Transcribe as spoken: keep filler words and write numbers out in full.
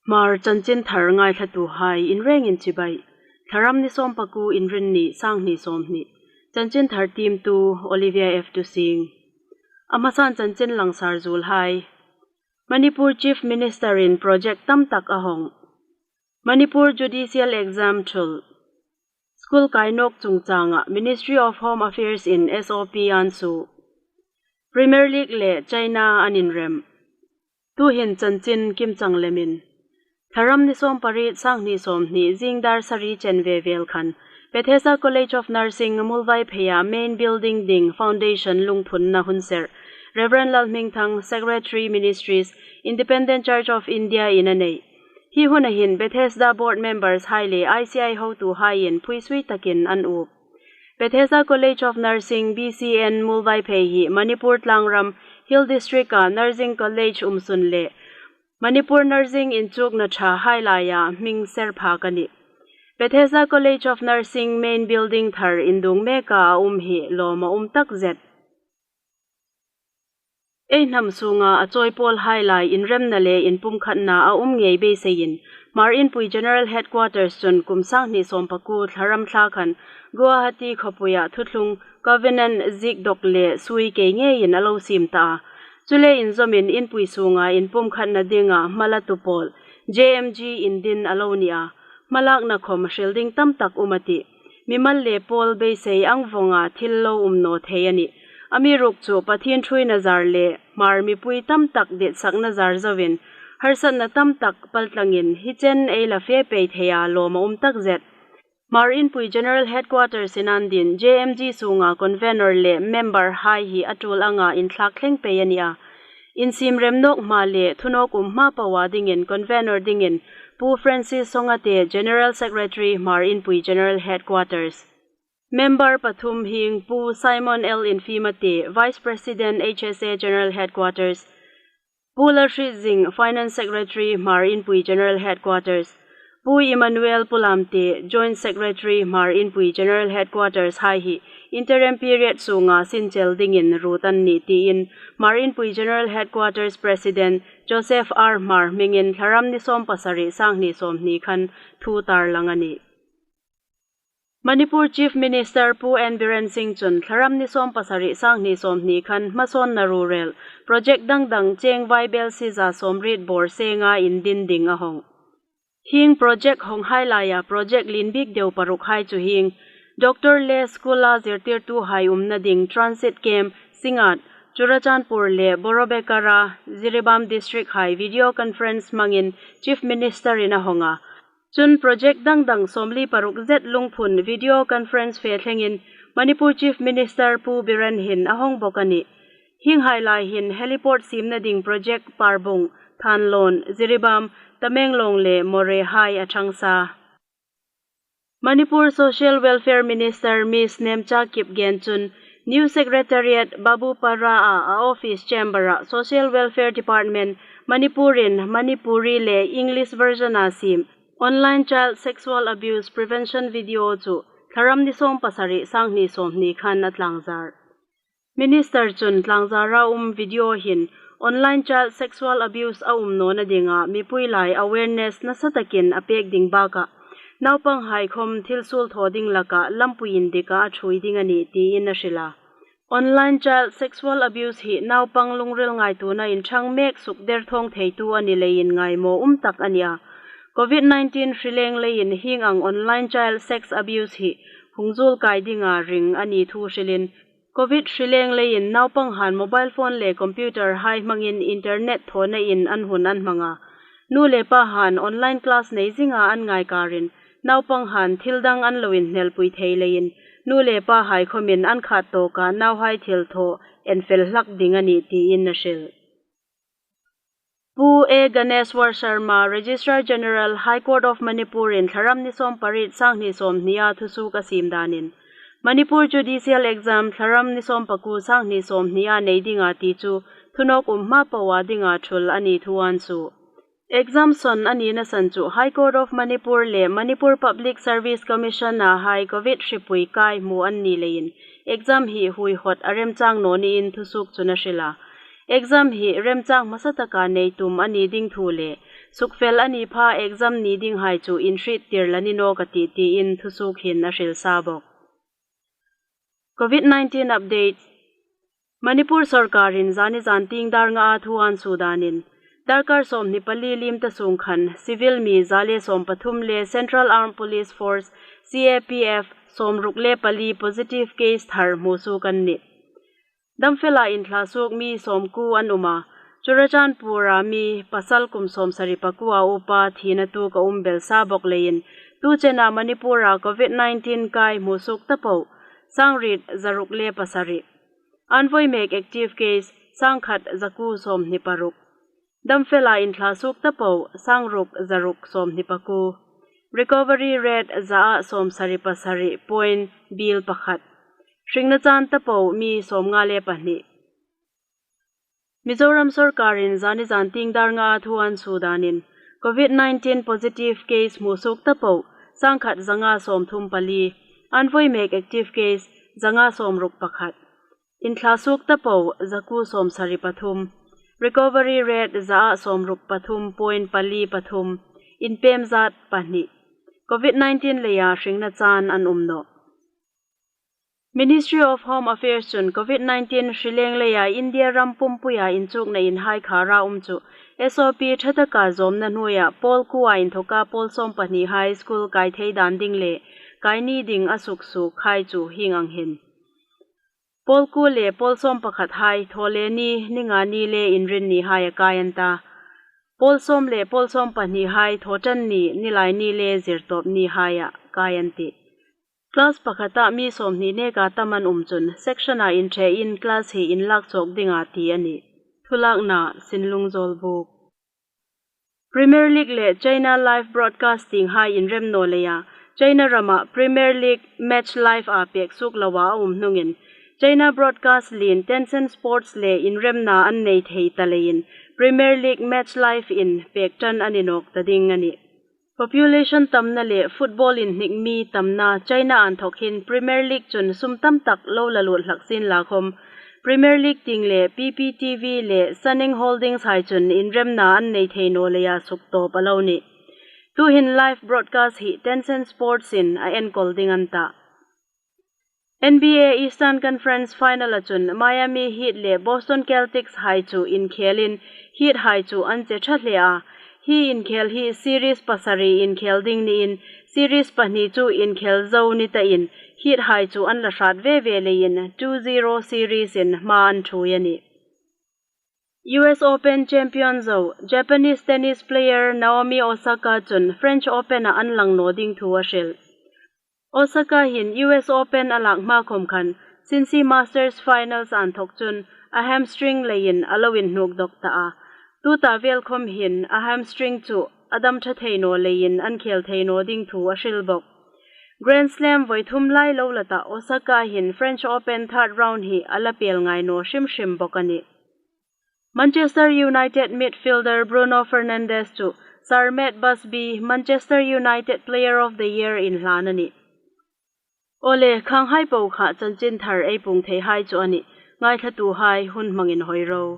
Hmar chanchin thar ngaithlatuhai inrengin chibai. Thlaram ni sawm pakuo, Inrinni, sanghni sawmhni. Chanchin thar tiemtu Olivia F Tusing. A hmasan chanchin langsar zuolhai. Manipur Chief Minister-in project tamtak a hawng. Manipur Judicial Exam thul. School kai nawk chungchanga Ministry of Home Affairs-in S O P an suo. Premier League le China an inrem. Tuhin chanchin kimchang lemin. Thlaram ni sawm pariet, sanghni sawmhni, zing dar sari chen ve vel khan Bethesda College of Nursing, Muolvaipheia main building ding foundation lungphunna hun ser Reverend Lalhmingthang, Secretary Ministries, Independent Church of India-in a nei. Hi huna hin Bethesda board members hai le I C I hotuhaiin phuisui takin an up. Bethesda College of Nursing, B C N, Muolvaiphei hi Manipur tlangram Hill District-a Nursing College umsun le Manipur Nursing inchukna ṭhahai laia hming ser phak a nih. Bethesda College of Nursing main building thar indung meka a um hi lawm a um takzet. Ei hnam sunga a chawi pawlhai lai inremna le inpumkhatna a um ngei beiseiin, Hmar Inpui General Headquarters chun kum sanghni sawm pakuo Thlaram thla khan Guwahati khawpuia thuthlung, covenant, ziekdawk le sui kei ngeiin a lo siem ta a. Chu le inzawmin Inpui sunga inpumkhatna dinga hmalakna pawl, J M G indin a lo ni a. Hmalakna khawm hril ding tamtak um a tih. Mimal le pawl beisei ang vawnga thil lo um naw thei a nih. Amiruokchu Pathien ṭhuoina zar le Hmar mipui tamtak ditsakna zar zoin, harsatna tamtak paltlangin hi chen ei la fe pei thei a, lawm a um takzet. Hmar Inpui General Headquarters-in an din J M G sunga convenor le member hai hi a tul anga inthlak thleng pei a ni a. Insiem rem nawk hma le thu nawk um hma poa dingin convenor dingin Pu Francis Songate, General Secretary, Hmar Inpui General Headquarters. Member pathum hieng Pu Simon L Infiemate, Vice President, H S A General Headquarters, Pu Lalhritzing, Finance Secretary, Hmar Inpui General Headquarters, Pu Emmanuel Pulamte, Joint Secretary, Hmar Inpui General Headquarters hai hi interim period sunga sinchel dingin ruot an nih tiin Hmar Inpui General Headquarters President Joseph R Hmar hmingin Thlaram ni sawm pasari, sanghni sawmhni khan thu tarlang a nih. Manipur Chief Minister Pu N Biren Singh chun Thlaram ni sawm pasari, sanghni sawmhni khan hmasawnna ruorel project dang dang cheng vaibelsiza sawmriet bawr senga indin ding a hawng. Hieng project hawnghai laia project lien bik deu paruk hai chu hieng Doctor le school-a zirtirtuhai umna ding transit camp Singngat, Churachandpur le Borobekara, Jiribam district hai video conference hmangin Chief Minister-in a hawng a. Chun project dang dang sawmli paruk zet lungphun video conference fe thlengin Manipur Chief Minister Pu Biren hin a hawng bawk a nih. Hienghai lai hin heliport siemna ding project Parbung, Thanlon, Jiribam, Tamenglong le Moreh hai a ṭhang sa. Manipur Social Welfare Minister Miss Nemcha Kipgen chun New Secretariat Babupara-a a office chamber-a Social Welfare Department Manipur-in Manipuri le English version-a siem Online Child Sexual Abuse Prevention Video chu Thlaram ni sawm pasari, sanghni sawmhni khan a tlangzar. Minister chun tlangzara um video hin online child sexual abuse a um nawna dinga mipui lai awareness nasa takin a pek ding bakah naupanghai khawm thil suol thaw ding laka lampui indika a ṭhuoi ding a nih tiin a hril a. Online child sexual abuse hi naupang lungril ngaituona inṭhang mek suk derthawng theitu a ni leiin ngaimaw um tak a ni a. Covid nineteen hri leng leiin hieng ang online child sex abuse hi hung zuol kai dinga ring a ni thu hrilin, Covid hri leng leiin naupanghai mobile phone le computer hai hmangin internet thawnain an hun an hmang a. Nu le pahai online class nei zinga an ngai karin, naupanghai thil dang an lo inhnelpui thei leiin, nu le pahai khawmin an khat tawka nauhai thil thaw enfel hlak ding a nih tiin a hril. Pu A Ganeshwar Sharma, Registrar General, High Court of Manipur-in Thlaram ni sawm pariet, sanghni sawmhnia thusuok a siem danin Manipur Judicial Exam Thlaram ni sawm pakuo, sanghni sawmhnia nei dinga ti chu thu nawk um hma poa dinga thul a ni thu an suo. Exam sawn a nina san chu High Court of Manipur le Manipur Public Service Commission-a hai Covid hripui kai hmu an ni leiin exam hi huihawt a remchang naw niin thusuok chun a hril a. Exam hi remchang hmasa taka nei tum a ni ding thu le Sukfel a ni pha exam ni dinghai chu inhriettir la ni nawk a tih tiin thusuok hin a hril sa bawk. Covid nineteen update. Manipur sawrkarin zani zan tieng dar nga a thu an suo danin, darkar sawmhni pali liem ta sung khan civil mi za le sawm pathum le Central Armed Police Force, C A P F, sawmruk le pali positive case thar hmusuok an nih. Damfela inthlasuok mi sawmkuo an um a, Churachandpur-a mi pasal kum sawmsari pakuo a upa thina tuok a um belsa bawk leiin, tu chena Manipur-a Covid nineteen kai hmusuok ta po, sangriet zaruk le pasari. An voi mek active case, sangkhat zakuo sawmhni paruk. Damfela inthlasuok ta po, sangruk zaruk sawmhni pakuo. Recovery rate za a sawmsari pasari point biel pakhat. Hringna chan ta po mi sawmnga le pahni. Mizoram sawrkarin zani zan tieng dar nga a thu an suo danin, Covid nineteen positive case hmusuok ta po, sangkhat zanga sawmthum pali. An voi mek active case, zanga sawmruk pakhat. Inthlasuok ta po, zakuo sawmsari pathum. Recovery rate za a sawmruk pathum point pali pathum. Inpem zat pahni. Covid nineteen leia hringna chan an um nawh. Ministry of Home Affairs chun Covid nineteen hri leng leia India ram pumpuia inchukna inhai khara um chu S O P ṭha taka zawmna hnuoia pawl kuoa inthoka pawl sawm pahni hai school kai thei dan ding le kai ni ding a suksuok hai chu hieng ang hin. Pawl kuo le pawl sawm pakhat hai Thawleni, Ningani le Inrinni hai a kai an ta. Pawl sawm le pawl sawm pahni hai Thawṭanni, Nilaini le Zirtawpni hai a kai an tih. Class pakhata mi sawmhni neka tam an um chun section-a inṭhein class hi inlak chawk dinga ti a nih. Thulakna, Sinlung Zawlbuk. Premier League le China live broadcasting hai inrem naw leia China rama Premier League match live-a pek suok loa a um hnungin, China broadcast lien Tencent Sports le inremna an nei thei ta leiin Premier League match live-in pek ṭan a ni nawk ta ding a nih. Population tamna le football inhnik mi tamna China inthawk hin Premier League chun sum tam tak lo la lut hlak sienla khom, Premier League tieng le P P T V le Suning Holdings hai chun inremna an nei thei naw leia suktawp a lo nih. Tuhin live broadcast hi Tencent Sports-in a enkawl ding an ta. N B A Eastern Conference Final-a chun Miami Heat le Boston Celtics hai chu inkhelin Heat hai chu an che ṭha hle a. Hi inkhel hi series pasari inkhel ding niin series pahni chu inkhel zo ni tain Heat hai chu an la hrat ve ve leiin two zero series-in hma an ṭhuoi a nih. U S Open champion zo, Japanese tennis player Naomi Osaka chun French Open-a an lang naw ding thu a hril. Osaka hin U S Open a lak hma khom khan, Cincy Masters Finals inthawk chun a hamstring leiin a lo inhnuk dawk ta a. Tuta vel khom hin a hamstring chu a dam ṭha thei naw leiin an khel thei naw ding thu a hril bawk. Grand Slam voi thum lai lo la ta Osaka hin French Open third round hi a la pel ngai naw hrim hrim bawk a nih. Manchester United midfielder Bruno Fernandes chu Sir Matt Busby Manchester United Player of the Year inhlan a nih. Awle, khanghai po kha chanchin thar ei puong thei hai chu a nih. Ngaithlatuhai hun hmangin hawi ro.